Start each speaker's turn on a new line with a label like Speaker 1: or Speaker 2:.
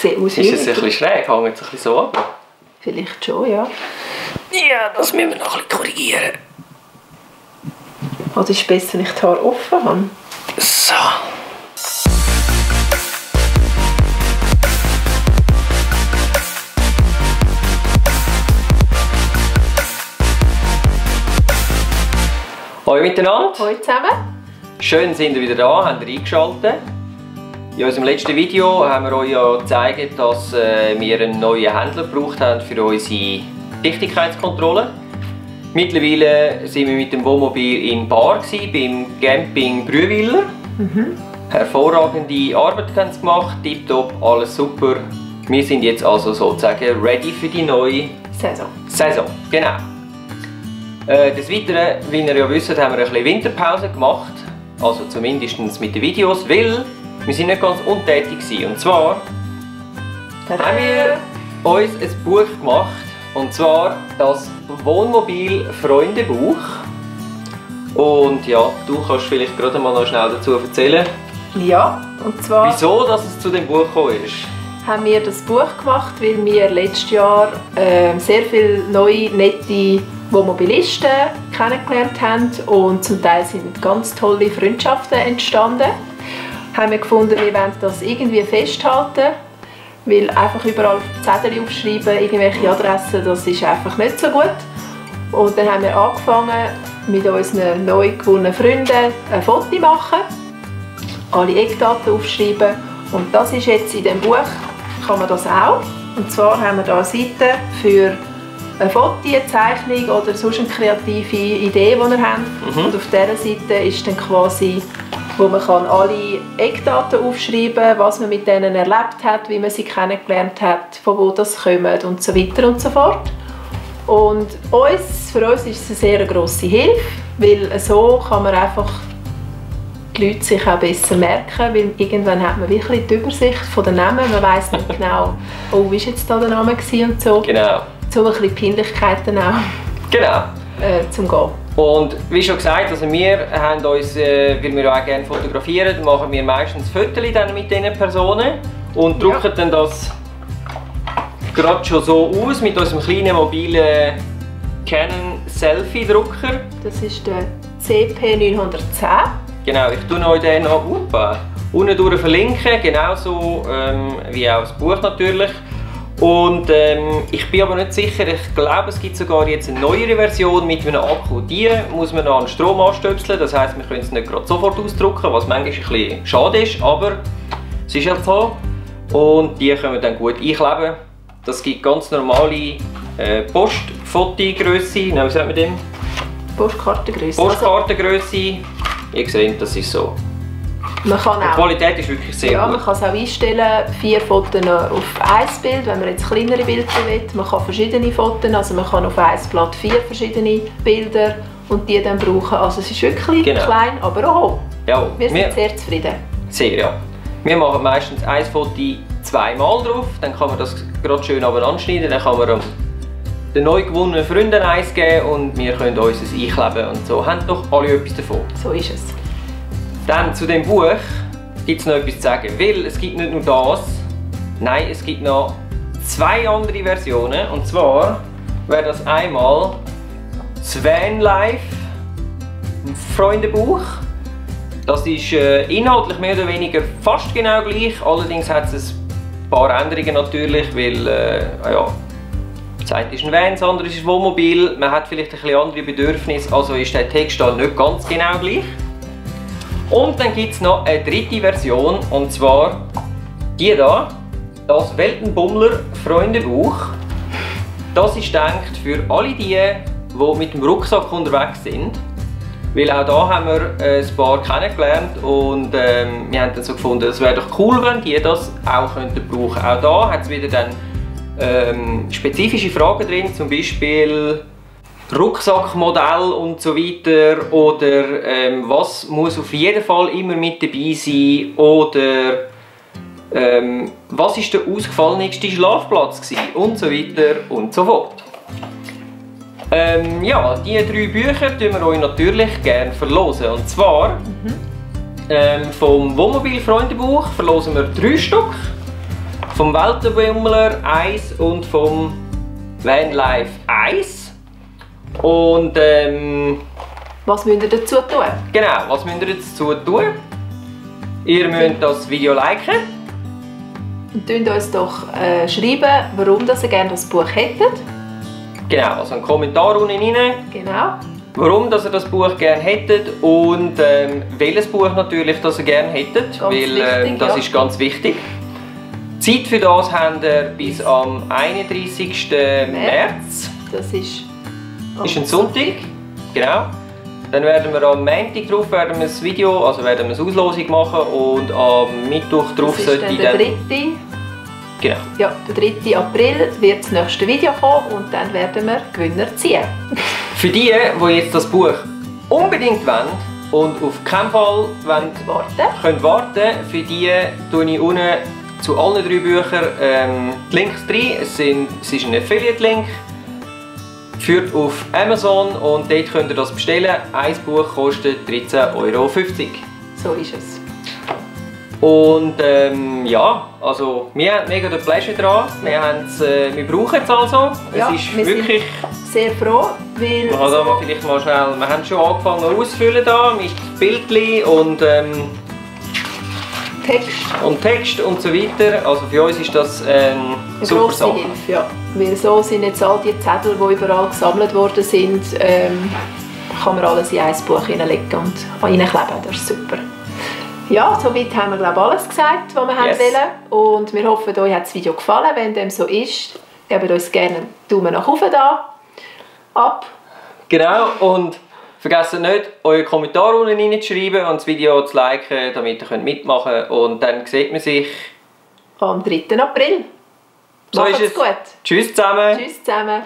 Speaker 1: sieht aus wie
Speaker 2: Ist es ein bisschen schräg? Hängt es ein bisschen so ab?
Speaker 1: Vielleicht schon, ja.
Speaker 2: Ja, das müssen wir noch ein bisschen korrigieren.
Speaker 1: Oder ist es besser, wenn ich die Haare offen habe?
Speaker 2: So. Hallo miteinander.
Speaker 1: Hallo zusammen.
Speaker 2: Schön sind ihr wieder da, habt ihr eingeschaltet. In unserem letzten Video haben wir euch ja gezeigt, dass wir einen neuen Händler gebraucht haben für unsere Dichtigkeitskontrolle. Mittlerweile sind wir mit dem Wohnmobil in Bar beim Camping Brühwiller. Hervorragende Arbeit haben sie gemacht, tipptopp, alles super. Wir sind jetzt also sozusagen ready für die neue Saison. Genau. Des Weiteren, wie ihr ja wisst, haben wir ein bisschen Winterpause gemacht. Also zumindest mit den Videos, weil wir sind nicht ganz untätig waren. Und zwar haben wir uns ein Buch gemacht. Und zwar das Wohnmobil-Freundebuch. Und ja, du kannst vielleicht gerade mal noch schnell dazu erzählen.
Speaker 1: Ja, und zwar...
Speaker 2: Wieso dass es zu dem Buch gekommen ist?
Speaker 1: Haben wir das Buch gemacht, weil wir letztes Jahr sehr viele neue, nette Wohnmobilisten kennengelernt haben und zum Teil sind ganz tolle Freundschaften entstanden. Haben wir gefunden, wir wollen das irgendwie festhalten, weil einfach überall Zettel aufschreiben, irgendwelche Adressen, das ist einfach nicht so gut. Und dann haben wir angefangen, mit unseren neu gewonnenen Freunden ein Foto zu machen, alle Eckdaten aufschreiben und das ist jetzt in dem Buch, kann man das auch. Und zwar haben wir hier eine Seite für ein Foto, eine Zeichnung oder sonst eine kreative Idee, die wir haben. Und auf dieser Seite ist dann quasi, wo man kann alle Eckdaten aufschreiben kann, was man mit denen erlebt hat, wie man sie kennengelernt hat, von wo das kommt und so weiter und so fort. Und für uns ist es eine sehr grosse Hilfe, weil so kann man einfach die Leute sich auch besser merken, weil irgendwann hat man wirklich die Übersicht von den Namen, man weiss nicht genau, oh, wie war jetzt da der Name und so.
Speaker 2: Genau.
Speaker 1: So ein bisschen Peinlichkeiten auch zum Gehen.
Speaker 2: Und wie schon gesagt, also wir haben uns, weil wir auch gerne fotografieren, machen wir meistens Fotos dann mit diesen Personen und drucken dann das gerade schon so aus mit unserem kleinen mobilen Canon Selfie Drucker.
Speaker 1: Das ist der CP910.
Speaker 2: Genau, ich tue euch den noch unten durch verlinken, genauso wie auch das Buch natürlich. Und ich bin aber nicht sicher, ich glaube es gibt sogar jetzt eine neuere Version mit einem Akku. Die muss man noch an Strom anstöpseln, das heisst wir können es nicht gerade sofort ausdrucken, was manchmal ein bisschen schade ist, aber es ist halt so. Und die können wir dann gut einkleben. Das gibt ganz normale Postfotogrösse, wie sagt man dem?
Speaker 1: Postkartengrösse.
Speaker 2: Postkartengrösse. Ihr seht, das ist so.
Speaker 1: Man kann
Speaker 2: die Qualität ist wirklich sehr gut.
Speaker 1: Man kann es auch einstellen, 4 Fotos auf ein Bild, wenn man jetzt kleinere Bilder will. Man kann verschiedene Fotos, also man kann auf ein Blatt 4 verschiedene Bilder und die dann brauchen. Also es ist wirklich klein, aber auch.
Speaker 2: Ja,
Speaker 1: wir sind sehr zufrieden.
Speaker 2: Sehr, ja. Wir machen meistens ein Foto zweimal drauf, dann kann man das gerade schön anschneiden, dann kann man den neu gewonnenen Freunden eins geben und wir können uns es einkleben und so. Haben doch alle etwas davon.
Speaker 1: So ist es.
Speaker 2: Dann zu dem Buch gibt es noch etwas zu sagen, weil es gibt nicht nur das, nein, es gibt noch 2 andere Versionen. Und zwar wäre das einmal das Vanlife Freundebuch. Das ist inhaltlich mehr oder weniger fast genau gleich, allerdings hat es ein paar Änderungen natürlich, weil das eine ist ein Van, das andere ist ein Wohnmobil, man hat vielleicht ein bisschen andere Bedürfnisse, also ist der Text da nicht ganz genau gleich. Und dann gibt es noch eine dritte Version, und zwar die hier, das Weltenbummler Freundebuch. Das ist gedacht für alle die mit dem Rucksack unterwegs sind. Weil auch da haben wir ein paar kennengelernt und wir haben dann so gefunden, es wäre doch cool, wenn die das auch brauchen könnten. Auch da hat es wieder dann spezifische Fragen drin, zum Beispiel Rucksackmodell und so weiter oder was muss auf jeden Fall immer mit dabei sein oder was ist der ausgefallenste Schlafplatz gewesen und so weiter und so fort. Ja, diese 3 Bücher tun wir euch natürlich gerne verlosen. Und zwar vom Wohnmobil-Freundebuch verlosen wir 3 Stück. vom Weltenbummler 1 und vom Vanlife 1. Und
Speaker 1: was müsst ihr dazu tun?
Speaker 2: genau, was müsst ihr dazu tun? Ihr müsst das Video liken.
Speaker 1: Und könnt uns doch schreiben, warum ihr gerne das Buch hättet.
Speaker 2: Genau, also einen Kommentar unten rein.
Speaker 1: Genau.
Speaker 2: Warum dass ihr das Buch gerne hättet und welches Buch natürlich das ihr gerne hättet,
Speaker 1: Ganz
Speaker 2: weil
Speaker 1: wichtig,
Speaker 2: das
Speaker 1: ja.
Speaker 2: ist ganz wichtig. Zeit für das habt ihr bis am 31. März.
Speaker 1: Das ist
Speaker 2: Ist ein Sonntag. Genau. Dann werden wir am Montag drauf werden wir das Video, also werden wir eine Auslosung machen und am Mittwoch drauf
Speaker 1: Das ist dann der 3.
Speaker 2: Genau.
Speaker 1: Ja, der 3. April wird das nächste Video kommen und dann werden wir Gewinner ziehen.
Speaker 2: Für die jetzt das Buch unbedingt wollen und auf keinen Fall wollen, können warten, für die tue ich unten zu allen 3 Büchern die Links rein. Es ist ein Affiliate-Link, führt auf Amazon und dort könnt ihr das bestellen. Ein Buch kostet 13,50 €.
Speaker 1: So ist es.
Speaker 2: Und ja, also wir haben mega den Pleasure dran. Wir brauchen es also.
Speaker 1: Ja,
Speaker 2: es ist
Speaker 1: wir
Speaker 2: wirklich.
Speaker 1: sind sehr froh, weil
Speaker 2: Wir haben schon angefangen auszufüllen da mit Bildchen und Text und so weiter. Also für uns ist das eine super
Speaker 1: grosse
Speaker 2: Sache.
Speaker 1: Hilfe, ja. Weil so sind jetzt all die Zettel, die überall gesammelt worden sind, kann man alles in ein Buch hineinlegen und reinkleben. Das ist super. Ja, soweit haben wir glaube alles gesagt, was wir
Speaker 2: Yes.
Speaker 1: wollen. Und wir hoffen, euch hat das Video gefallen. Wenn dem so ist, gebt uns gerne einen Daumen nach oben da, ab.
Speaker 2: Genau, und vergesst nicht, euren Kommentar unten reinzuschreiben und das Video zu liken, damit ihr mitmachen könnt. Und dann sieht man sich
Speaker 1: Am 3. April.
Speaker 2: So
Speaker 1: Macht's
Speaker 2: ist es.
Speaker 1: gut.
Speaker 2: Tschüss zusammen.
Speaker 1: Tschüss zusammen.